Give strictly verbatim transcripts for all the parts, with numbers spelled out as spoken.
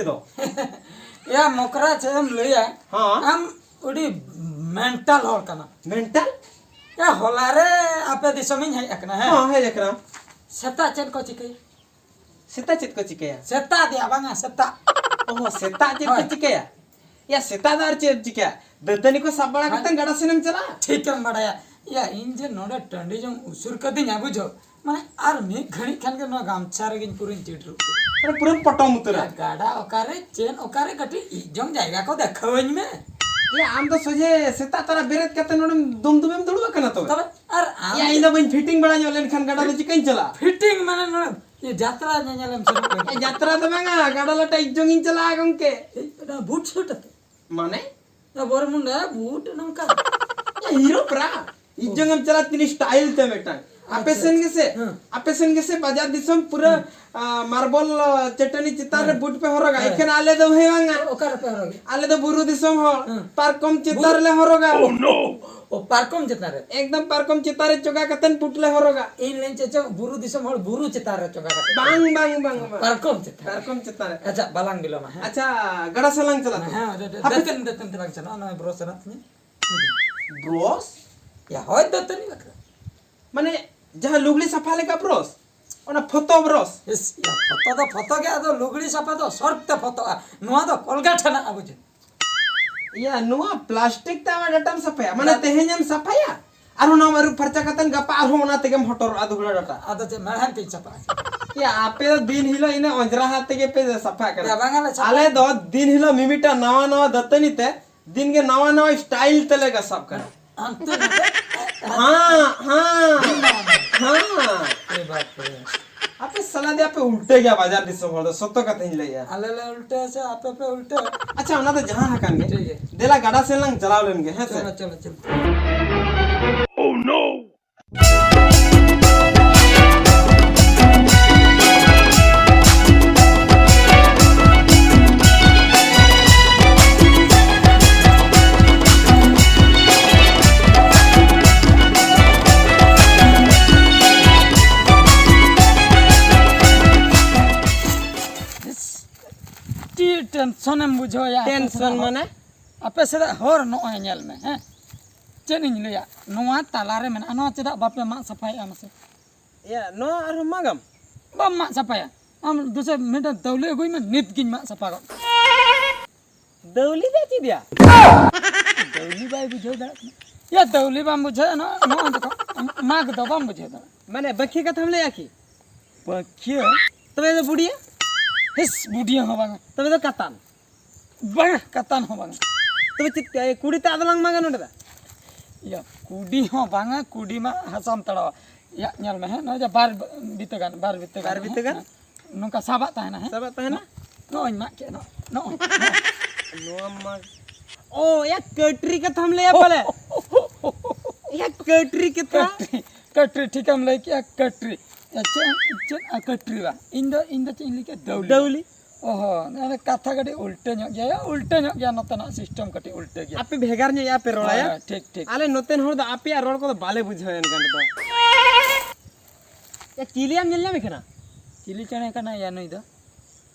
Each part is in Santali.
ᱫᱚ᱾ ᱭᱟ ᱢᱚᱠᱨᱟ, ᱪᱮᱫ ᱮᱢ ᱞᱟᱹᱭᱟ? ᱦᱚᱸ᱾ ᱟᱢ ᱟᱹᱰᱤ ᱢᱮᱱᱴᱟᱞ ᱦᱚᱲ ᱠᱟᱱᱟ᱾ ᱢᱮᱱᱴᱟᱞ? ᱭᱟ, ᱦᱚᱞᱟ ᱨᱮ ᱟᱯᱮ ᱫᱤᱥᱚᱢᱤᱧ ᱦᱮᱡ ᱟᱠᱟᱱᱟ, ᱦᱮᱸ? ᱦᱚᱸ, ᱦᱮᱡ ᱟᱠᱟᱱᱟᱢ᱾ ᱥᱮᱛᱟᱜ ᱪᱮᱫ ᱠᱚ ᱪᱤᱠᱟᱹᱭᱟ? ᱥᱮᱛᱟᱜ ᱪᱮᱫ ᱠᱚ ᱪᱤᱠᱟᱹᱭᱟ? ᱥᱮᱛᱟᱜ ᱫᱮᱭᱟ ᱵᱟᱝᱟ, ᱥᱮᱛᱟᱜ᱾ ᱚ, ᱥᱮᱛᱟᱜ ᱪᱮᱫ ᱠᱚ ᱦᱳᱭ᱾ ᱪᱤᱠᱟᱹᱭᱟ? ᱭᱟ, ᱥᱮᱛᱟᱜ ᱫᱚ ᱟᱨ ᱪᱮᱫ ᱮᱢ ᱪᱤᱠᱟᱹᱭᱟ? ᱫᱟᱹᱛᱟᱹᱱᱤ ᱠᱚ ᱥᱟᱵ ᱵᱟᱲᱟ ᱦᱳᱭ᱾ ᱠᱟᱛᱮ ᱜᱟᱰᱟ ᱥᱮᱱ ᱮᱢ ᱪᱟᱞᱟᱜᱼᱟ? ᱴᱷᱤᱠᱮᱢ ᱵᱟᱲᱟᱭᱟ᱾ ᱭᱟ, ᱤᱧ ᱡᱮ ᱱᱚᱰᱮ ᱴᱟᱺᱰᱤ ᱡᱚᱝ ᱩᱥᱩᱨ ᱠᱟᱹᱫᱤᱧᱟ, ᱵᱩᱡᱷᱟᱹᱣ, ᱢᱟᱱᱮ ᱟᱨ ᱢᱤᱫ ᱜᱷᱟᱹᱲᱤᱡ ᱠᱷᱟᱱ ᱜᱮ ᱱᱚᱣᱟ ᱜᱟᱢᱪᱷᱟ ᱨᱮᱜᱮᱧ ᱯᱩᱨᱟᱹᱧ ᱪᱤᱰᱨᱩᱜ᱾ ᱢᱟᱱᱮ ᱯᱩᱨᱟᱹᱢ ᱯᱚᱴᱚᱢ ᱩᱛᱟᱹᱨᱟ᱾ ᱭᱟ, ᱜᱟᱰᱟ ᱚᱠᱟᱨᱮ, ᱪᱮᱫ ᱚᱠᱟᱨᱮ, ᱠᱟᱹᱴᱤᱡ ᱤᱡ ᱡᱚᱝ ᱡᱟᱭᱜᱟ ᱠᱚ ᱫᱮᱠᱷᱟᱣᱟᱹᱧ ᱢᱮ᱾ ᱭᱟ, ᱟᱢ ᱫᱚ ᱥᱚᱡᱷᱮ ᱥᱮᱛᱟᱜ ᱛᱟᱨᱟ ᱵᱮᱨᱮᱫ ᱠᱟᱛᱮ ᱱᱚᱰᱮᱢ ᱫᱩᱢ ᱫᱩᱢᱮᱢ ᱫᱩᱲᱩᱵ ᱟᱠᱟᱱᱟ ᱛᱚᱵᱮ? ᱛᱚᱵᱮ ᱟᱨ ᱟᱢ ᱭᱟ, ᱤᱧ ᱫᱚ ᱵᱟᱹᱧ ᱯᱷᱤᱴᱤᱝ ᱵᱟᱲᱟ ᱧᱚᱜ ᱞᱮᱱᱠᱷᱟᱱ ᱜᱟᱰᱟ ᱫᱚ ᱪᱤᱠᱟᱹᱧ ᱪᱟᱞᱟᱜᱼᱟ? ᱯᱷᱤᱴᱤᱝ ᱢᱟᱱᱮ ᱱᱚᱰᱮ ᱤᱭᱟᱹ ᱡᱟᱛᱨᱟ ᱧᱮᱧᱮᱞᱮᱢ ᱥᱮᱱᱚᱜ ᱠᱟᱱᱟ? ᱮ, ᱡᱟᱛᱨᱟ ᱫᱚ ᱵᱟᱝᱟ, ᱜᱟᱰᱟ ᱞᱟᱴᱟ ᱤᱡ ᱡᱚᱝ ᱤᱧ ᱪᱟᱞᱟᱜᱼᱟ ᱜᱚᱝᱠᱮ᱾ ᱮᱭ, ᱚᱱᱟ ᱵᱩᱴ ᱥᱩᱴ ᱟᱛᱮ? ᱢᱟᱱᱮ? ᱚᱱᱟ ᱵᱚᱨᱢᱩᱱᱰᱟ ᱵᱩᱴ ᱱᱚᱝᱠᱟ᱾ ᱮ, ᱦᱤᱨᱳ ᱯᱨᱟ᱾ ᱤᱡ ᱡᱚᱝ ᱮᱢ ᱪᱟᱞᱟᱜᱼᱟ ᱛᱤᱱ ᱥᱴᱟᱭᱤᱞ ᱛᱮ ᱢᱤᱫᱴᱟᱝ᱾ ᱟᱯᱮ ᱟᱪᱪᱷᱟ, ᱥᱮᱱ ᱟᱪᱪᱷᱟ᱾ ᱜᱮᱥᱮ, ᱦᱮᱸ᱾ ᱟᱯᱮ ᱥᱮᱱ ᱜᱮᱥᱮ ᱵᱟᱡᱟᱨ ᱫᱤᱥᱚᱢ ᱯᱩᱨᱟᱹ, ᱦᱮᱸ᱾ ᱟ, ᱢᱟᱨᱵᱚᱞ, ᱟ, ᱪᱟᱹᱴᱟᱹᱱᱤ ᱪᱮᱛᱟᱱ ᱨᱮ ᱦᱮᱸ᱾ ᱵᱩᱴ ᱯᱮ ᱦᱚᱨᱚᱜᱟ, ᱦᱮᱸ᱾ ᱮᱠᱷᱮᱱ ᱟᱞᱮ ᱫᱚ ᱦᱮᱸ ᱵᱟᱝᱟ᱾ ᱚᱠᱟ ᱨᱮᱯᱮ ᱦᱚᱨᱚᱜᱟ? ᱟᱞᱮ ᱫᱚ ᱵᱩᱨᱩ ᱫᱤᱥᱚᱢ ᱦᱚᱲ, ᱦᱮᱸ᱾ ᱯᱟᱨᱠᱚᱢ ᱪᱮᱛᱟᱱ ᱵᱩᱨᱩ? ᱨᱮᱞᱮ ᱦᱚᱨᱚᱜᱟ᱾ ᱚ, ᱯᱟᱨᱠᱚᱢ ᱪᱮᱛᱟᱱ ᱨᱮ? ᱮᱠᱫᱚᱢ ᱯᱟᱨᱠᱚᱢ ᱪᱮᱛᱟᱱ ᱨᱮ ᱪᱚᱜᱟ ᱠᱟᱛᱮᱱ ᱵᱩᱴ ᱞᱮ ᱦᱚᱨᱚᱜᱟ᱾ ᱤᱧ ᱞᱟᱹᱭ ᱪᱮᱫ ᱪᱚᱝ, ᱵᱩᱨᱩ ᱫᱤᱥᱚᱢ ᱦᱚᱲ ᱵᱩᱨᱩ ᱪᱮᱛᱟᱱ ᱨᱮ ᱪᱚᱜᱟ ᱠᱟᱛᱮ᱾ ᱵᱟᱝ, ᱵᱟᱝ, ᱵᱟᱝ, ᱵᱟᱝ᱾ ᱯᱟᱨᱠᱚᱢ ᱪᱮᱛᱟᱱ ᱨᱮ᱾ ᱯᱟᱨᱠᱚᱢ ᱪᱮᱛᱟᱱ ᱨᱮ᱾ ᱟᱪᱪᱷᱟ, ᱵᱟᱞᱟᱝ ᱵᱤᱞᱚᱢᱟ, ᱦᱮᱸ? ᱟᱪᱪᱷᱟ, ᱜᱟᱰᱟ ᱥᱮᱫ ᱞᱟᱝ ᱪᱟᱞᱟᱜ ᱦᱮᱸ, ᱛᱚᱵᱮ᱾ ᱦᱮᱸ, ᱦᱟᱯᱮ᱾ ᱫᱟᱹᱛᱟᱹᱱᱤ, ᱫᱟᱹᱛᱟᱹᱱᱤ ᱛᱮᱞᱟᱝ ᱪᱟᱞᱟᱜᱼᱟ, ᱱᱚᱜᱼᱚᱭ ᱵᱨᱚᱥ ᱥᱮᱱᱟᱜ ᱛᱤᱧᱟᱹ᱾ ᱵᱨᱚᱥ? ᱭᱟ, ᱦᱳᱭ, ᱫᱟᱹᱛᱟᱹᱱᱤ ᱵᱟᱠᱷᱨᱟ᱾ ᱢᱟᱱᱮ, ᱡᱟᱦᱟᱸ ᱞᱩᱜᱽᱲᱤ ᱥᱟᱯᱷᱟ ᱞᱮᱠᱟ ᱵᱨᱚᱥ? ᱚᱱᱟ ᱯᱷᱚᱛᱚ ᱵᱨᱚᱥ? ᱤᱥ, ᱭᱟ, ᱯᱷᱚᱛᱚ ᱫᱚ ᱯᱷᱚᱛᱚ ᱜᱮ, ᱟᱫᱚ ᱞᱩᱜᱽᱲᱤ ᱥᱟᱯᱷᱟ ᱫᱚ ᱥᱚᱨᱯ ᱛᱮ ᱯᱷᱚᱛᱚᱜᱼᱟ᱾ ᱱᱚᱣᱟ ᱫᱚ ᱠᱚᱞᱜᱮᱴ ᱦᱮᱱᱟᱜᱼᱟ, ᱵᱩᱡᱷᱟᱹᱣ᱾ ᱤᱭᱟ, ᱱᱚᱣᱟ ᱯᱞᱟᱥᱴᱤᱠ ᱛᱮ ᱟᱢᱟᱜ ᱰᱟᱴᱟᱢ ᱥᱟᱯᱷᱟᱭᱟ? ᱢᱟᱱᱮ ᱫᱟ- ᱛᱮᱦᱮᱧ ᱮᱢ ᱥᱟᱯᱷᱟᱭᱟ, ᱟᱨᱦᱚᱸ ᱱᱚᱣᱟᱢ ᱟᱹᱨᱩᱵ ᱯᱷᱟᱨᱪᱟ ᱠᱟᱛᱮ ᱜᱟᱯᱟ ᱟᱨᱦᱚᱸ ᱚᱱᱟ ᱛᱮᱜᱮᱢ ᱦᱚᱴᱚᱨᱚᱜᱼᱟ ᱫᱩᱦᱲᱟᱹ ᱰᱟᱴᱟ᱾ ᱟᱫᱚ ᱪᱮᱫ ᱢᱮᱲᱦᱮᱫ ᱛᱤᱧ ᱥᱟᱯᱷᱟᱜᱼᱟ? ᱤᱭᱟ, ᱟᱯᱮ ᱫᱚ ᱫᱤᱱ ᱦᱤᱞᱳᱜ ᱤᱱᱟᱹ ᱚᱸᱡᱽᱨᱟ ᱦᱟᱛ ᱛᱮᱜᱮ ᱯᱮ ᱥᱟᱯᱷᱟᱜ ᱠᱟᱱᱟ᱾ ᱭᱟ, ᱵᱟᱝᱟ ᱞᱮ ᱥᱟᱯᱷᱟᱜ ᱟᱞᱮ ᱫᱚ ᱫᱤᱱ ᱦᱤᱞᱳᱜ ᱢᱤᱢᱤᱫᱴᱟᱝ ᱱᱟᱣᱟ ᱱᱟᱣᱟ ᱫᱟᱹᱛᱟᱹᱱᱤ ᱛᱮ ᱫᱤᱱ ᱜᱮ ᱱᱟᱣᱟ ᱱᱟᱣᱟ ᱥᱴᱟᱭᱤᱞ ᱛᱮᱞᱮ ᱜᱟᱥᱟᱵ ᱠᱟᱱᱟ᱾ ᱦᱟᱱᱛᱮ ᱱᱟᱛᱮ? ᱦᱟᱸ, ᱦᱟᱸ, ᱦᱟᱸ᱾ ᱮ ᱵᱟᱯ ᱨᱮ᱾ ᱟᱯᱮ ᱥᱟᱞᱟ ᱫᱮ, ᱟᱯᱮ ᱩᱞᱴᱟᱹ ᱜᱮᱭᱟ ᱵᱟᱡᱟᱨ ᱫᱤᱥᱚᱢ ᱦᱚᱲ ᱫᱚ, ᱥᱚᱛᱚ ᱠᱟᱛᱷᱟᱧ ᱞᱟᱹᱭᱟ᱾ ᱟᱞᱮ ᱞᱮ ᱩᱞᱴᱟᱹ ᱥᱮ ᱟᱯᱮ ᱯᱮ ᱩᱞᱴᱟᱹ? ᱟᱪᱪᱷᱟ, ᱚᱱᱟ ᱫᱚ ᱡᱟᱦᱟᱸ ᱦᱟᱠᱟᱱ ᱜᱮ᱾ ᱴᱷᱤᱠ ᱜᱮᱭᱟ᱾ ᱫᱮᱞᱟ ᱜᱟᱰᱟ ᱥᱮᱱ ᱞᱟᱝ ᱪᱟᱞᱟᱣ ᱞᱮᱱ ᱜᱮ, ᱦᱮᱸ ᱥᱮ? ᱪᱚᱞᱚ, ᱪᱚᱞᱚ, ᱪᱚᱞᱚ᱾ ᱚᱱᱮᱢ ᱵᱩᱡᱷᱟᱹᱣᱭᱟ, ᱟᱯᱮ ᱴᱮᱱᱥᱚᱱ ᱥᱮᱫᱟᱜ ᱦᱚᱲ, ᱢᱟᱱᱮ? ᱟᱯᱮ ᱥᱮᱫᱟᱜ ᱦᱚᱨ ᱱᱚᱜᱼᱚᱭ ᱧᱮᱞ ᱢᱮ, ᱦᱮᱸ? ᱪᱮᱫ ᱤᱧ ᱞᱟᱹᱭᱟ, ᱱᱚᱣᱟ ᱛᱟᱞᱟᱨᱮ ᱢᱮᱱᱟᱜᱼᱟ, ᱱᱚᱣᱟ ᱪᱮᱫᱟᱜ ᱵᱟᱯᱮ ᱢᱟᱜ ᱥᱟᱯᱷᱟᱭᱮᱫᱼᱟ ᱢᱟᱥᱮ? ᱮᱭᱟ, ᱱᱚᱣᱟ ᱟᱨᱦᱚᱸ ᱢᱟᱜᱟᱢ? ᱵᱟᱢ ᱢᱟᱜ ᱥᱟᱯᱷᱟᱭᱟ? ᱟᱢ ᱫᱩᱥᱮ ᱢᱤᱫᱴᱟᱝ ᱫᱟᱹᱣᱞᱟᱹ ᱟᱹᱜᱩᱭ ᱢᱮ, ᱱᱤᱛ ᱜᱤᱧ ᱢᱟᱜ ᱥᱟᱯᱷᱟ ᱜᱚᱫ ᱠᱟᱜᱼᱟ᱾ ᱫᱟᱹᱣᱞᱤ ᱫᱚ ᱪᱮᱫ ᱭᱟ? ᱫᱟᱹᱣᱞᱤ ᱵᱟᱭ ᱵᱩᱡᱷᱟᱹᱣ ᱫᱟᱲᱮᱭᱟᱜ ᱠᱟᱱᱟ᱾ ᱭᱟ, ᱫᱟᱹᱣᱞᱤ ᱵᱟᱢ ᱵᱩᱡᱷᱟᱹᱣ, ᱱᱚᱜᱼᱚ, ᱱᱚᱜᱼᱚ ᱱᱚᱝᱠᱟ᱾ ᱢᱟᱜᱽ ᱫᱚ ᱵᱟᱢ ᱵᱩᱡᱷᱟᱹᱣ ᱫᱟᱲᱮᱭᱟᱜ᱾ ᱢᱟᱱᱮ ᱵᱟᱹᱠᱤ ᱠᱟᱛᱷᱟᱢ ᱞᱟᱹᱭᱟ ᱠᱤ? ᱵᱟᱹᱠᱤᱭᱟᱹ? ᱛᱚᱵᱮ ᱫᱚ ᱵᱩᱰᱤᱭᱟᱹ? ᱦᱤᱥ, ᱵᱩᱰᱤᱭᱟᱹ ᱦᱚᱸ ᱵᱟᱝᱟ᱾ ᱛᱚᱵᱮ ᱫᱚ ᱠᱟᱛᱟᱱ? ᱵᱟᱝᱟ, ᱠᱟᱛᱟᱱ ᱦᱚᱸ ᱵᱟᱝᱟ᱾ ᱛᱚᱵᱮ ᱪᱮᱫ, ᱮ, ᱠᱩᱰᱤ ᱛᱮ ᱟᱫᱚ ᱞᱟᱝ ᱢᱟᱜᱟ ᱱᱚᱰᱮ ᱫᱚ? ᱭᱟ, ᱠᱩᱰᱤ ᱦᱚᱸ ᱵᱟᱝᱟ, ᱠᱩᱰᱤ ᱢᱟ ᱦᱟᱥᱟᱢ ᱛᱟᱲᱟᱣᱟ᱾ ᱭᱟ, ᱧᱮᱞ ᱢᱮ, ᱦᱮᱸ, ᱱᱚᱜᱼᱚᱭ ᱡᱮ ᱵᱟᱨ ᱵᱤᱛᱟᱹ ᱜᱟᱱ, ᱵᱟᱨ ᱵᱤᱛᱟᱹ ᱜᱟᱱ, ᱵᱟᱨ ᱵᱤᱛᱟᱹ ᱦᱮᱸ, ᱜᱟᱱ? ᱦᱮᱸ᱾ ᱱᱚᱝᱠᱟ ᱥᱟᱵᱟᱜ ᱛᱟᱦᱮᱱᱟ, ᱦᱮᱸ? ᱥᱟᱵᱟᱜ ᱛᱟᱦᱮᱱᱟ? ᱱᱚᱜᱼᱚᱭ ᱢᱟᱜ ᱠᱮᱫ, ᱱᱚᱜᱼᱚᱭ, ᱱᱚᱜᱼᱚᱭ᱾ ᱱᱚᱣᱟ ᱢᱟ, ᱚ, ᱭᱟ, ᱠᱟᱹᱴᱨᱤ ᱠᱟᱛᱷᱟᱢ ᱞᱟᱹᱭᱟ ᱯᱟᱞᱮ? ᱭᱟ, ᱠᱟᱹᱴᱨᱤ ᱠᱟᱛᱷᱟ? ᱠᱟᱹᱴᱨᱤ, ᱠᱟᱹᱴᱨᱤ, ᱴᱷᱤᱠᱮᱢ ᱞᱟᱹᱭ ᱠᱮᱜᱼᱟ, ᱠᱟᱹᱴᱨᱤ᱾ ᱭᱟ, ᱪᱮᱫ, ᱪᱮᱫ, ᱟ, ᱠᱟᱹᱴᱨᱤ ᱵᱟ? ᱤᱧ ᱫᱚ, ᱤᱧ ᱫᱚ ᱪᱮᱫ ᱤᱧ ᱞᱟᱹᱭ ᱠᱮᱜᱼᱟ? ᱫᱟᱹᱣᱞᱤ᱾ ᱫᱟᱹᱣᱞᱤ? ᱚᱦᱚ, ᱚᱱᱟ ᱠᱟᱛᱷᱟ ᱠᱟᱹᱴᱤᱡ ᱩᱞᱴᱟᱹ ᱧᱚᱜ ᱜᱮᱭᱟ, ᱩᱞᱴᱟᱹ ᱧᱚᱜ ᱜᱮᱭᱟ, ᱱᱚᱛᱮᱱᱟᱜ system ᱠᱟᱹᱴᱤᱡ ᱩᱞᱴᱟᱹ ᱜᱮᱭᱟ᱾ ᱟᱯᱮ ᱵᱷᱮᱜᱟᱨ ᱧᱚᱜ ᱭᱟ ᱯᱮ ᱨᱚᱲᱟ, ᱦᱳᱭ, ᱭᱟ? ᱦᱳᱭ, ᱴᱷᱤᱠ, ᱴᱷᱤᱠ᱾ ᱟᱞᱮ ᱱᱚᱛᱮᱱ ᱦᱚᱲ ᱫᱚ ᱟᱯᱮᱭᱟᱜ ᱨᱚᱲ ᱠᱚᱫᱚ ᱵᱟᱞᱮ ᱵᱩᱡᱷᱟᱹᱣᱟ ᱮᱱᱠᱷᱟᱱ ᱫᱚ᱾ ᱭᱟ, ᱪᱤᱞᱤᱭᱟᱢ ᱧᱮᱞ ᱧᱟᱢᱮ ᱠᱟᱱᱟ? ᱪᱤᱞᱤ ᱪᱮᱬᱮ ᱠᱟᱱᱟᱭ ᱭᱟ ᱱᱩᱭ ᱫᱚ?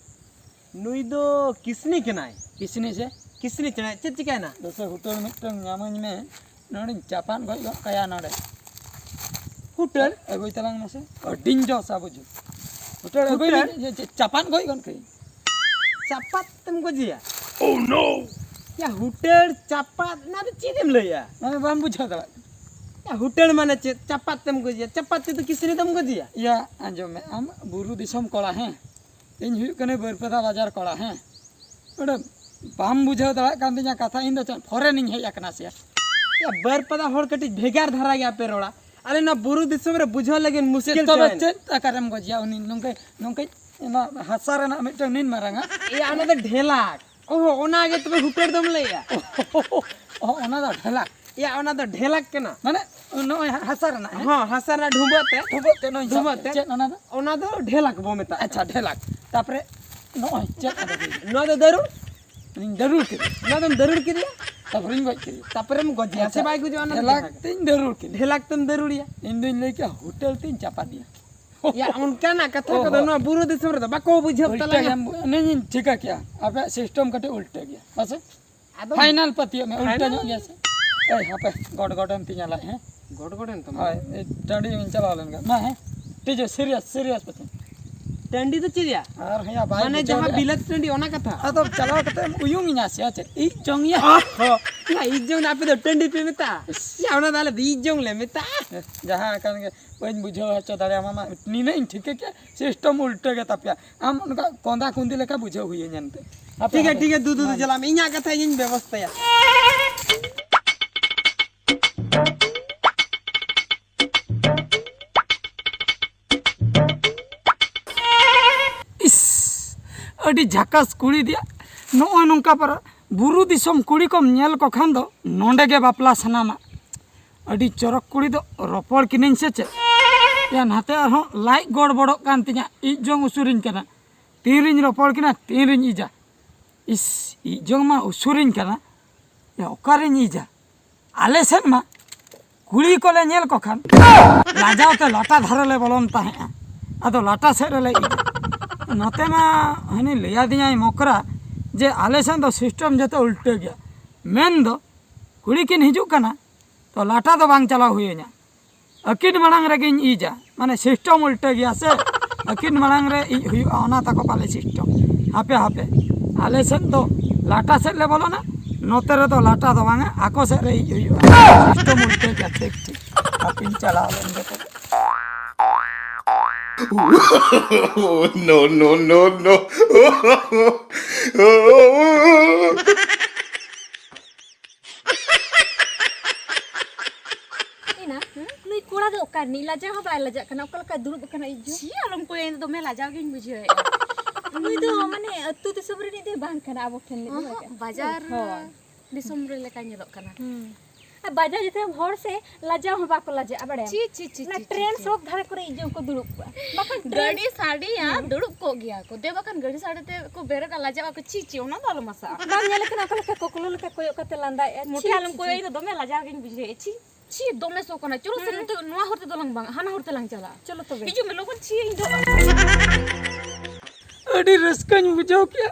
ᱱᱩᱭ ᱫᱚ ᱠᱤᱥᱱᱤ ᱠᱟᱱᱟᱭ᱾ ᱠᱤᱥᱱᱤ ᱥᱮ? ᱠᱤᱥᱱᱤ ᱪᱮᱬᱮ, ᱪᱮᱫ ᱪᱤᱠᱟᱹᱭᱮᱱᱟ? ᱫᱩᱥᱮ ᱦᱳᱴᱮᱞ ᱢᱤᱫᱴᱟᱝ ᱧᱟᱢᱟᱹᱧ ᱢᱮ, ᱱᱚᱰᱮᱧ ᱪᱟᱯᱟᱫ ᱜᱚᱡ ᱜᱚᱫ ᱠᱟᱭᱟ ᱱᱚᱰᱮ᱾ ᱦᱳᱴᱮᱞ? ᱟᱹᱜᱩᱭ ᱛᱟᱞᱟᱝ ᱢᱮᱥᱮ, ᱟᱹᱰᱤᱧ ᱡᱚᱥᱟ ᱵᱩᱡᱷᱟᱹᱣ᱾ ᱦᱳᱴᱮᱞ ᱟᱹᱜᱩᱭ ᱢᱮ, ᱦᱳᱴᱮᱞ? ᱡᱮ, ᱡᱮ, ᱪᱟᱯᱟᱫ ᱜᱚᱡ ᱜᱚᱫ ᱠᱟᱹᱭᱟᱹᱧ᱾ ᱪᱟᱯᱟᱫ ᱛᱮᱢ ᱜᱚᱡᱮᱭᱟ? Oh no! ᱭᱟ, ᱦᱳᱴᱮᱞ ᱪᱟᱯᱟᱫ, ᱚᱱᱟ ᱫᱚ ᱪᱮᱫ ᱮᱢ ᱞᱟᱹᱭᱟ? ᱢᱟᱱᱮ ᱵᱟᱢ ᱵᱩᱡᱷᱟᱹᱣ ᱫᱟᱲᱮᱭᱟᱜ ᱠᱟᱱᱟ᱾ ᱭᱟ, ᱦᱳᱴᱮᱞ ᱢᱟᱱᱮ ᱪᱮᱫ? ᱪᱟᱯᱟᱫ ᱛᱮᱢ ᱜᱚᱡᱮᱭᱟ? ᱪᱟᱯᱟᱫ ᱛᱮᱫᱚ ᱠᱤᱥᱱᱤ ᱫᱚᱢ ᱜᱚᱡᱮᱭᱟ? ᱭᱟ, ᱟᱸᱡᱚᱢ ᱢᱮ, ᱟᱢ ᱵᱩᱨᱩ ᱫᱤᱥᱚᱢ ᱠᱚᱲᱟ, ᱦᱮᱸ? ᱤᱧ ᱦᱩᱭᱩᱜ ᱠᱟᱹᱱᱟᱹᱧ ᱵᱟᱹᱨᱯᱟᱫᱟ ᱵᱟᱡᱟᱨ ᱠᱚᱲᱟ, ᱦᱮᱸ? ᱚᱸᱰᱮ ᱵᱟᱢ ᱵᱩᱡᱷᱟᱹᱣ ᱫᱟᱲᱮᱭᱟᱜ ᱠᱟᱱ ᱛᱤᱧᱟ ᱠᱟᱛᱷᱟ, ᱤᱧ ᱫᱚ ᱪᱮᱫ ᱯᱷᱚᱨᱮᱱ ᱤᱧ ᱦᱮᱡ ᱟᱠᱟᱱᱟ ᱥᱮ? ᱭᱟ, ᱵᱟᱹᱨᱯᱟᱫᱟ ᱦᱚᱲ ᱠᱟᱹᱴᱤᱡ ᱵᱷᱮᱜᱟᱨ ᱫᱷᱟᱨᱟ ᱜᱮᱭᱟ ᱯᱮ ᱨᱚᱲᱟ᱾ ᱟᱞᱮ ᱱᱚᱣᱟ ᱵᱩᱨᱩ ᱫᱤᱥᱚᱢ ᱨᱮ ᱵᱩᱡᱷᱟᱹᱣ ᱞᱟᱹᱜᱤᱫ ᱢᱩᱥᱠᱤᱞ ᱪᱮᱫ ᱛᱚᱵᱮ ᱛᱟᱦᱮᱱ᱾ ᱪᱮᱫ ᱟᱠᱟᱨᱮᱢ ᱜᱚᱡᱮᱭᱟ ᱩᱱᱤ? ᱱᱚᱝᱠᱟ, ᱱᱚᱝᱠᱟ ᱱᱚᱣᱟ ᱦᱟᱥᱟ ᱨᱮᱱᱟᱜ ᱢᱤᱫᱴᱟᱝ ᱱᱤᱱ ᱢᱟᱨᱟᱝᱟ᱾ ᱮᱭᱟ, ᱚᱱᱟ ᱫᱚ ᱰᱷᱮᱞᱟᱠ᱾ ᱚᱦᱚ, ᱚᱱᱟ ᱜᱮ ᱛᱚᱵᱮ ᱦᱩᱴᱟᱹᱲ ᱫᱚᱢ ᱞᱟᱹᱭᱟ᱾ ᱚ, ᱚᱱᱟ ᱫᱚ ᱰᱷᱮᱞᱟᱠ᱾ ᱮᱭᱟ, ᱚᱱᱟ ᱫᱚ ᱰᱷᱮᱞᱟᱠ ᱠᱟᱱᱟ᱾ ᱢᱟᱱᱮ ᱱᱚᱜᱼᱚᱭ ᱦᱟ-, ᱦᱟᱥᱟ ᱨᱮᱱᱟᱜ, ᱦᱮᱸ? ᱦᱚᱸ, ᱦᱟᱥᱟ ᱨᱮᱱᱟᱜ ᱰᱷᱩᱸᱵᱟᱹᱜ ᱛᱮ᱾ ᱰᱷᱩᱸᱵᱟᱹᱜ ᱛᱮ ᱱᱚᱜᱼᱚᱭ ᱰᱷᱩᱸᱵᱟᱹᱜ ᱥᱟᱵ ᱛᱮ᱾ ᱪᱮᱫ ᱚᱱᱟ ᱫᱚ? ᱚᱱᱟ ᱫᱚ ᱰᱷᱮᱞᱟᱠ ᱵᱚ ᱢᱮᱛᱟᱜ ᱟᱪᱪᱷᱟ, ᱠᱟᱱᱟ᱾ ᱰᱷᱮᱞᱟᱠ᱾ ᱛᱟᱯᱚᱨᱮ ᱱᱚᱜᱼᱚᱭ ᱪᱮᱫ ᱟᱫᱚ ᱦᱩᱭ ᱮᱱᱟ? ᱱᱚᱣᱟ ᱫᱚ ᱫᱟᱹᱨᱩᱲ᱾ ᱤᱧ ᱫᱟᱹᱨᱩᱲ ᱠᱮᱫᱮᱭᱟ᱾ ᱱᱚᱣᱟ ᱫᱚᱢ ᱫᱟᱹᱨᱩᱲ ᱠᱮᱫᱮᱭᱟ? ᱛᱟᱯᱚᱨᱮᱧ ᱜᱚᱡ ᱠᱮᱫᱮᱭᱟ᱾ ᱟᱪᱪᱷᱟ, ᱥᱮ ᱵᱟᱭ ᱜᱩᱡᱩᱜᱼᱟ ᱚᱱᱟ ᱫᱚ ᱰᱷᱮᱞᱟᱠ ᱠᱟᱛᱷᱟ ᱠᱟᱱᱟ᱾ ᱛᱮᱧ ᱫᱟᱹᱨᱩᱲ ᱠᱮᱫᱮᱭᱟ᱾ ᱰᱷᱮᱞᱟᱠ ᱛᱮᱢ ᱫᱟᱹᱨᱩᱲᱮᱭᱟ᱾ ᱤᱧ ᱫᱩᱧ ᱞᱟᱹᱭ ᱠᱮᱫᱟ ᱦᱩᱴᱟᱹᱞ ᱛᱮᱧ ᱪᱟᱯᱟᱫᱮᱭᱟ᱾ ᱭᱟ, ᱚᱱᱠᱟᱱᱟᱜ ᱠᱟᱛᱷᱟ ᱠᱚᱫᱚ ᱱᱚᱣᱟ ᱵᱩᱨᱩ ᱫᱤᱥᱚᱢ ᱨᱮᱫᱚ ᱵᱟᱠᱚ ᱵᱩᱡᱷᱟᱹᱣ ᱩᱞᱴᱟᱹ ᱛᱟᱞᱟᱝᱟ᱾ ᱜᱮᱭᱟᱢ, ᱤᱧᱤᱧ ᱴᱷᱤᱠᱟᱹ ᱠᱮᱜᱼᱟ, ᱟᱯᱮᱭᱟᱜ ᱥᱤᱥᱴᱮᱢ ᱠᱟᱹᱴᱤᱡ ᱩᱞᱴᱟᱹ ᱜᱮᱭᱟ, ᱦᱮᱸ ᱥᱮ? ᱟᱫᱚ ᱯᱷᱟᱭᱱᱟᱞ ᱯᱟᱹᱛᱭᱟᱹᱜ ᱢᱮ, ᱩᱞᱴᱟᱹ ᱯᱷᱟᱭᱱᱟᱞ? ᱧᱚᱜ ᱜᱮᱭᱟ ᱥᱮ? ᱮᱭ ᱦᱟᱯᱮ, ᱜᱚᱰ ᱜᱚᱰ ᱮᱱ ᱛᱤᱧᱟ ᱞᱟᱡ, ᱦᱮᱸ? ᱜᱚᱰ ᱜᱚᱰ ᱮᱱ ᱛᱟᱢᱟ? ᱦᱳᱭ, ᱮᱭ ᱴᱟᱺᱰᱤ ᱤᱧ ᱪᱟᱞᱟᱣ ᱞᱮᱱ ᱜᱮ᱾ ᱢᱟ, ᱦᱮᱸ, ᱴᱷᱤᱠ ᱜᱮᱭᱟ, ᱥᱤᱨᱤᱭᱟᱥ, ᱥᱤᱨᱤᱭᱟᱥ ᱯᱟᱹᱛᱭᱟᱹ᱾ ᱴᱟᱺᱰᱤ ᱫᱚ ᱪᱮᱫ ᱭᱟ? ᱟᱨ ᱦᱮᱸᱭᱟ, ᱵᱟᱭ ᱢᱟᱱᱮ ᱵᱩᱡᱷᱟᱹᱣ ᱡᱟᱦᱟᱸ ᱞᱮᱜᱼᱟ᱾ ᱵᱤᱞᱟᱹᱛ ᱴᱟᱺᱰᱤ, ᱚᱱᱟ ᱠᱟᱛᱷᱟ? ᱟᱫᱚ ᱪᱟᱞᱟᱣ ᱠᱟᱛᱮ ᱮᱢ ᱩᱭᱩᱝ ᱤᱧᱟ ᱥᱮ ᱪᱮᱫ? ᱤᱡ ᱡᱚᱝ ᱭᱟ᱾ ᱚ, ᱦᱚᱸ᱾ ᱭᱟ, ᱤᱡ ᱡᱚᱝ ᱫᱚ ᱟᱯᱮ ᱫᱚ ᱴᱟᱺᱰᱤ ᱯᱮ ᱢᱮᱛᱟᱜᱼᱟ? ᱭᱟ, ᱚᱱᱟ ᱫᱚ ᱟᱞᱮ ᱫᱚ ᱤᱡ ᱡᱚᱝ ᱞᱮ ᱢᱮᱛᱟᱜᱼᱟ᱾ ᱡᱟᱦᱟᱸ ᱟᱠᱟᱱ ᱜᱮ, ᱵᱟᱹᱧ ᱵᱩᱡᱷᱟᱹᱣ ᱦᱚᱪᱚ ᱫᱟᱲᱮᱭᱟᱢᱟ, ᱢᱟ ᱱᱤᱱᱟᱹᱜ ᱤᱧ ᱴᱷᱤᱠᱟᱹ ᱠᱮᱜᱼᱟ, ᱥᱤᱥᱴᱮᱢ ᱩᱞᱴᱟᱹ ᱜᱮ ᱛᱟᱯᱮᱭᱟ᱾ ᱟᱢ ᱚᱱᱠᱟ ᱠᱚᱸᱫᱟ ᱠᱩᱸᱫᱤ ᱞᱮᱠᱟ ᱵᱩᱡᱷᱟᱹᱣ ᱦᱩᱭᱟᱹᱧᱟ ᱮᱱᱛᱮ᱾ ᱦᱟᱯᱮ, ᱴᱷᱤᱠ ᱜᱮᱭᱟ, ᱦᱟᱯᱮ᱾ ᱴᱷᱤᱠ ᱜᱮᱭᱟ, ᱫᱩ, ᱫᱩ, ᱫᱩ, ᱢᱟ᱾ ᱪᱟᱞᱟᱜ ᱢᱮ, ᱤᱧᱟᱹᱜ ᱠᱟᱛᱷᱟ ᱤᱧᱤᱧ ᱵᱮᱵᱚᱥᱛᱷᱟᱭᱟ᱾ ᱤᱥ, ᱟᱹᱰᱤ ᱡᱷᱟᱠᱟᱥ ᱠᱩᱲᱤ ᱫᱮᱭᱟ᱾ ᱱᱚᱜᱼᱚᱭ ᱱᱚᱝᱠᱟ ᱯᱟᱨᱟ ᱵᱩᱨᱩ ᱫᱤᱥᱚᱢ ᱠᱩᱲᱤ ᱠᱚᱢ ᱧᱮᱞ ᱠᱚ ᱠᱷᱟᱱ ᱫᱚ ᱱᱚᱸᱰᱮ ᱜᱮ ᱵᱟᱯᱞᱟ ᱥᱟᱱᱟᱢᱟ᱾ ᱟᱹᱰᱤ ᱪᱚᱨᱚᱠ ᱠᱩᱲᱤ ᱫᱚ ᱨᱚᱯᱚᱲ ᱠᱤᱱᱟᱹᱧ ᱥᱮ ᱪᱮᱫ? ᱭᱟ, ᱱᱟᱛᱮ ᱟᱨᱦᱚᱸ ᱞᱟᱡ ᱜᱚᱲᱵᱚᱲᱚᱜ ᱠᱟᱱ ᱛᱤᱧᱟ, ᱤᱡ ᱡᱚᱝ ᱩᱥᱩᱨᱤᱧ ᱠᱟᱱᱟ᱾ ᱛᱤᱱᱨᱤᱧ ᱨᱚᱯᱚᱲ ᱠᱤᱱᱟ, ᱛᱤᱱᱨᱤᱧ ᱤᱡᱟ᱾ ᱤᱥ, ᱤᱡ ᱡᱚᱝ ᱢᱟ ᱩᱥᱩᱨᱤᱧ ᱠᱟᱱᱟ᱾ ᱭᱟ, ᱚᱠᱟᱨᱤᱧ ᱤᱡᱟ? ᱟᱞᱮ ᱥᱮᱫ ᱢᱟ ᱠᱩᱲᱤ ᱠᱚᱞᱮ ᱧᱮᱞ ᱠᱚ ᱠᱷᱟᱱ ᱞᱟᱡᱟᱣ ᱛᱮ ᱞᱟᱴᱟ ᱫᱷᱟᱨᱮ ᱞᱮ ᱵᱚᱞᱚᱱ ᱛᱟᱦᱮᱸᱫᱼᱟ᱾ ᱟᱫᱚ ᱞᱟᱴᱟ ᱥᱮᱫ ᱨᱮᱞᱮ ᱤᱡᱟ᱾ ᱱᱚᱛᱮ ᱢᱟ ᱦᱟᱹᱱᱤ ᱞᱟᱹᱭᱟᱫᱤᱧᱟᱭ ᱢᱚᱠᱨᱟ ᱡᱮ ᱟᱞᱮ ᱥᱮᱫ ᱫᱚ ᱥᱤᱥᱴᱮᱢ ᱡᱚᱛᱚ ᱩᱞᱴᱟᱹ ᱜᱮᱭᱟ᱾ ᱢᱮᱱ ᱫᱚ ᱠᱩᱲᱤ ᱠᱤᱱ ᱦᱤᱡᱩᱜ ᱠᱟᱱᱟ, ᱛᱚ ᱞᱟᱴᱟ ᱫᱚ ᱵᱟᱝ ᱪᱟᱞᱟᱣ ᱦᱩᱭᱟᱹᱧᱟ, ᱟᱹᱠᱤᱱ ᱢᱟᱲᱟᱝ ᱨᱮᱜᱮᱧ ᱤᱡᱟ᱾ ᱢᱟᱱᱮ ᱥᱤᱥᱴᱮᱢ ᱩᱞᱴᱟᱹ ᱜᱮᱭᱟ ᱥᱮ, ᱟᱹᱠᱤᱱ ᱢᱟᱲᱟᱝ ᱨᱮ ᱤᱡ ᱦᱩᱭᱩᱜᱼᱟ, ᱚᱱᱟ ᱛᱟᱠᱚ ᱯᱟᱞᱮ ᱥᱤᱥᱴᱮᱢ᱾ ᱦᱟᱯᱮ ᱦᱟᱯᱮ, ᱟᱞᱮ ᱥᱮᱫ ᱫᱚ ᱞᱟᱴᱟ ᱥᱮᱫ ᱞᱮ ᱵᱚᱞᱚᱱᱟ, ᱱᱚᱛᱮ ᱨᱮᱫᱚ ᱞᱟᱴᱟ ᱫᱚ ᱵᱟᱝᱟ, ᱟᱠᱚ ᱥᱮᱫ ᱨᱮ ᱤᱡ ᱦᱩᱭᱩᱜᱼᱟ᱾ ᱥᱤᱥᱴᱮᱢ ᱩᱞᱴᱟᱹ ᱜᱮᱭᱟ, ᱴᱷᱤᱠ ᱴᱷᱤᱠ᱾ ᱦᱟᱯᱮᱧ ᱪᱟᱞᱟᱣ ᱞᱮᱱ ᱜᱮ ᱛᱚᱵᱮ᱾ No, no, no, no. ᱮᱱᱟ, ᱱᱩᱭ ᱠᱚᱲᱟ ᱫᱚ ᱚᱠᱟ ᱨᱤᱱᱤᱡ? ᱞᱟᱡᱟᱣ ᱦᱚᱸ ᱵᱟᱭ ᱞᱟᱡᱟᱜ ᱠᱟᱱᱟ, ᱚᱠᱟ ᱞᱮᱠᱟᱭ ᱫᱩᱲᱩᱵ ᱟᱠᱟᱱᱟ ᱤᱡ ᱡᱚᱝ᱾ ᱪᱤ ᱟᱞᱚᱢ ᱠᱚᱭᱟ, ᱤᱧ ᱫᱚ ᱫᱚᱢᱮ ᱞᱟᱡᱟᱣ ᱜᱤᱧ ᱵᱩᱡᱷᱟᱹᱣᱮᱫᱼᱟ᱾ ᱱᱩᱭ ᱫᱚ ᱢᱟᱱᱮ ᱟᱹᱛᱩ ᱫᱤᱥᱚᱢ ᱨᱤᱱᱤᱡ ᱫᱚᱭ ᱵᱟᱝ ᱠᱟᱱᱟ, ᱟᱵᱚ ᱴᱷᱮᱱ ᱨᱤᱱᱤᱡ ᱫᱚ ᱵᱟᱝ ᱚᱦᱚᱸᱜ, ᱠᱟᱱᱟ᱾ ᱵᱟᱡᱟᱨ ᱦᱳᱭ᱾ ᱫᱤᱥᱚᱢ ᱨᱮ ᱞᱮᱠᱟ ᱧᱮᱞᱚᱜ ᱠᱟᱱᱟ᱾ ᱦᱩᱸ᱾ ᱟᱨ ᱵᱟᱡᱟᱨ ᱡᱩᱫᱤ ᱦᱚᱲ ᱥᱮ ᱞᱟᱡᱟᱣ ᱦᱚᱸ ᱵᱟᱠᱚ ᱞᱟᱡᱟᱜᱼᱟ, ᱵᱟᱲᱟᱭᱟᱢ? ᱪᱤ, ᱪᱤ, ᱪᱤ, ᱚᱱᱟ ᱪᱤ, ᱪᱤ, ᱴᱨᱮᱱ ᱪᱤ᱾ ᱥᱚᱠ ᱫᱷᱟᱨᱮ ᱠᱚᱨᱮ ᱤᱡ ᱡᱚᱝ ᱠᱚ ᱫᱩᱲᱩᱵ ᱠᱚᱜᱼᱟ᱾ ᱵᱟᱠᱷᱟᱱ ᱴᱨᱮᱱ ᱜᱟᱹᱰᱤ ᱥᱟᱰᱮᱭᱟ, ᱦᱩᱸ᱾ ᱫᱩᱲᱩᱵ ᱠᱚᱜ ᱜᱮᱭᱟ ᱠᱚ᱾ ᱫᱮ ᱵᱟᱠᱷᱟᱱ ᱜᱟᱹᱰᱤ ᱥᱟᱰᱮ ᱛᱮ ᱠᱚ ᱵᱮᱨᱮᱫᱟ, ᱞᱟᱡᱟᱜ ᱟᱠᱚ᱾ ᱪᱤ, ᱪᱤ, ᱚᱱᱟ ᱫᱚ ᱟᱞᱚᱢ ᱟᱥᱟᱜᱼᱟ᱾ ᱵᱟᱢ ᱧᱮᱞᱮ ᱠᱟᱱᱟ ᱚᱠᱟ ᱞᱮᱠᱟ ᱠᱚᱠᱞᱚ ᱞᱮᱠᱟ ᱠᱚᱭᱚᱜ ᱠᱟᱛᱮ ᱞᱟᱸᱫᱟᱭᱮᱫᱼᱟ? ᱢᱚᱴᱷᱮ ᱪᱤ, ᱟᱞᱚᱢ ᱪᱤ, ᱠᱚᱭᱚᱜ, ᱪᱤ᱾ ᱤᱧ ᱫᱚ ᱫᱚᱢᱮ ᱞᱟᱡᱟᱣ ᱜᱤᱧ ᱵᱩᱡᱷᱟᱹᱣᱮᱫᱼᱟ᱾ ᱪᱤ᱾ ᱪᱮᱫ ᱫᱚᱢᱮ ᱥᱚ ᱠᱟᱱᱟ᱾ ᱪᱚᱞᱚ ᱥᱮ, ᱱᱤᱛᱚᱜ ᱱᱚᱣᱟ ᱦᱚᱨ ᱛᱮᱫᱚ ᱞᱟᱝ ᱵᱟᱝ, ᱦᱟᱱᱟ ᱦᱚᱨ ᱛᱮᱞᱟᱝ ᱪᱟᱞᱟᱜᱼᱟ᱾ ᱪᱚᱞᱚ ᱛᱚᱵᱮ᱾ ᱦᱤᱡᱩᱜ ᱢᱮ ᱞᱚᱜᱚᱱ᱾ ᱪᱮᱫ ᱤᱧ ᱫᱚ ᱟᱹᱰᱤ ᱨᱟᱹᱥᱠᱟᱹᱧ ᱵᱩᱡᱷᱟᱹᱣ ᱠᱮᱜᱼᱟ᱾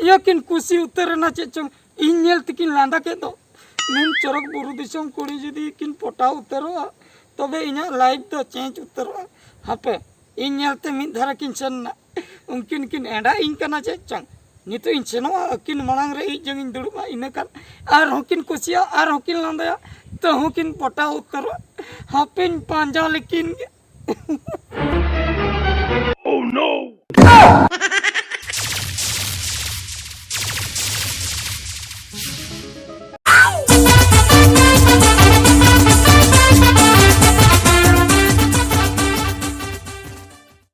ᱤᱭᱟᱹ ᱠᱤᱱ ᱠᱩᱥᱤ ᱩᱛᱟᱹᱨ ᱮᱱᱟ ᱪᱮᱫ ᱪᱚᱝ, ᱤᱧ ᱧᱮᱞ ᱛᱮᱠᱤᱱ ᱞᱟᱸᱫᱟ ᱠᱮᱫ ᱫᱚ᱾ ᱱᱩᱱ ᱪᱚᱨᱚᱠ ᱵᱩᱨᱩ ᱫᱤᱥᱚᱢ ᱠᱩᱲᱤ ᱡᱩᱫᱤ ᱠᱤᱱ ᱯᱚᱴᱟᱣ ᱩᱛᱟᱹᱨᱚᱜᱼᱟ, ᱛᱚᱵᱮ ᱤᱧᱟᱹᱜ life ᱫᱚ change ᱩᱛᱟᱹᱨᱚᱜᱼᱟ᱾ ᱦᱟᱯᱮ, ᱤᱧ ᱧᱮᱞᱛᱮ ᱢᱤᱫ ᱫᱷᱟᱨᱮ ᱠᱤᱱ ᱥᱮᱱ ᱮᱱᱟ᱾ ᱩᱱᱠᱤᱱ ᱠᱤᱱ ᱮᱸᱰᱟ ᱤᱧ ᱠᱟᱱᱟ ᱪᱮᱫ ᱪᱚᱝ᱾ ᱱᱤᱛᱚᱜ ᱤᱧ ᱥᱮᱱᱚᱜᱼᱟ, ᱟᱹᱠᱤᱱ ᱢᱟᱲᱟᱝ ᱨᱮ ᱤᱡ ᱡᱚᱝ ᱤᱧ ᱫᱩᱲᱩᱵᱼᱟ, ᱤᱱᱟᱹ ᱠᱷᱟᱱ ᱟᱨᱦᱚᱸ ᱠᱤᱱ ᱠᱩᱥᱤᱭᱟᱜᱼᱟ, ᱟᱨᱦᱚᱸ ᱠᱤᱱ ᱞᱟᱸᱫᱟᱭᱟ, ᱛᱟᱹᱦᱩᱸ ᱠᱤᱱ ᱯᱚᱴᱟᱣ ᱩᱛᱟᱹᱨᱚᱜᱼᱟ᱾ ᱦᱟᱯᱮᱧ ᱯᱟᱸᱡᱟ ᱞᱮᱠᱤᱱ ᱜᱮ᱾ Oh no!